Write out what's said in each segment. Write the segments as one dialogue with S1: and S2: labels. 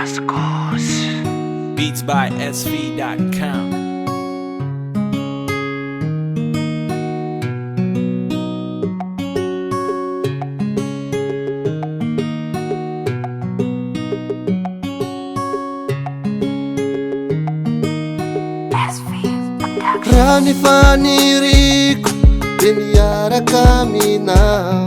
S1: Rascos.
S2: Beats by SV.com.
S3: Raha ny faniriako dia miaraka aminao.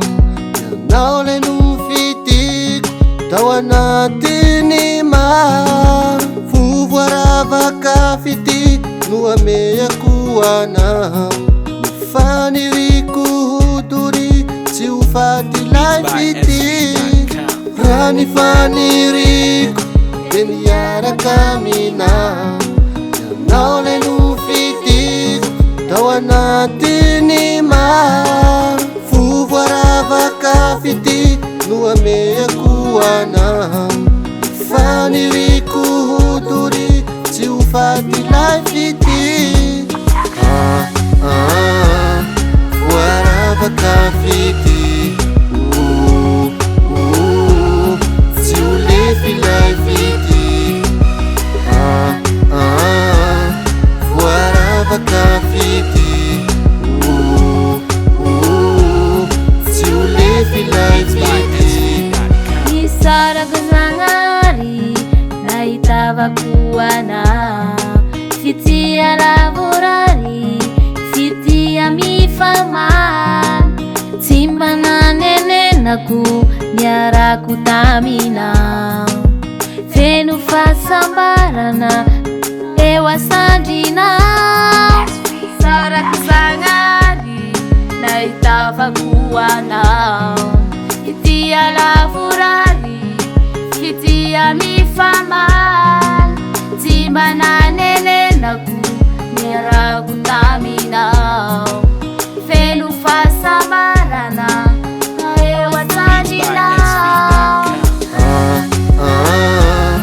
S3: Ianao ilay nofidiko tao anatin'ny maro. Fo voaravaka fitia no amehako anao. Ny faniriako ho doria tsy ho faty ilay fitia. Raha ny faniriako dia miaraka aminao. Ianao ilay nofidiko tao anatin'ny maro. Fo voaravaka fitia no amehako anao. Ny faniriako ho doria tsy ho faty ilay fitia. Ah ah, voaravaka fitia. Ouh ouh, tsy ho lefy ilay fitia. Ah ah, voaravaka fitia. Ouh ouh, tsy ho lefy ilay fitia.
S4: Nisaraka Zagnahary nahitavako anah. Fitia lavorary, fitia mifamaly. Tsy mba nanenenako niarako taminao. Feno fahasambarana eo asandrinao. Sarako Zagnahary nahitavako anao. Fitia lavorary, fitia mifamaly. Tsy mba nanenenako niarako taminao. Feno fahasambarana eo asandrinao.
S3: Ah ah,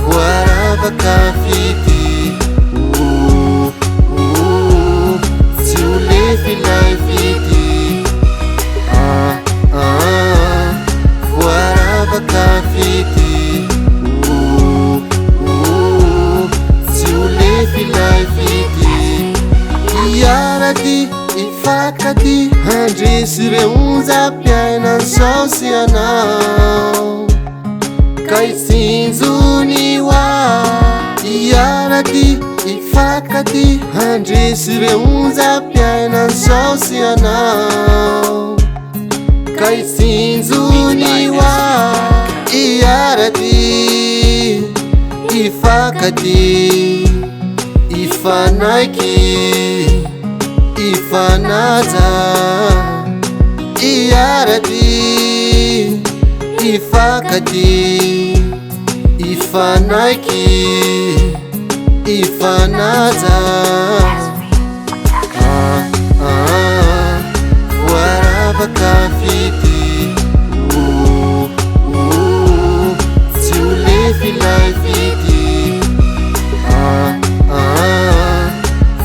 S3: voaravaka fitia. Ouh ouh, tsy ho lefy ilay fitia. Ah ah, voaravaka fitia. Ouh ouh, tsy ho lefy ilay fitia. Hiara-dia, hifankatia, handresy ireo onjam-piainana izao sy ianao. Ka hitsinjo ny ho avy. Hiara-dia, hifankatia, handresy ireo onjam-piainana izao sy ianao. Ka hitsinjo ny ho avy. Hiara-dia, hifankatia, hifanaiky, hifanaja. Hiara-dia, hifankatia, hifanaiky, hifanaja. Ah ah, voaravaka fitia. Ouh ouh, tsy ho lefy ilay fitia. Ah ah,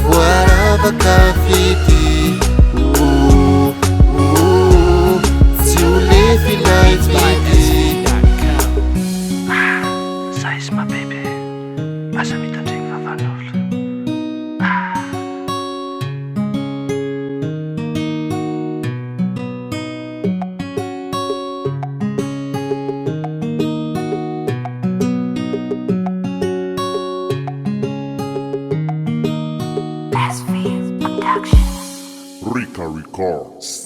S3: voaravaka fitia. Ouh ouh, tsy ho lefy ilay
S2: Beats by
S3: fitia.
S2: SV.com.
S1: Ah, size my baby. Aza mitandregny vavan'olo. Ah.
S5: Rica Records.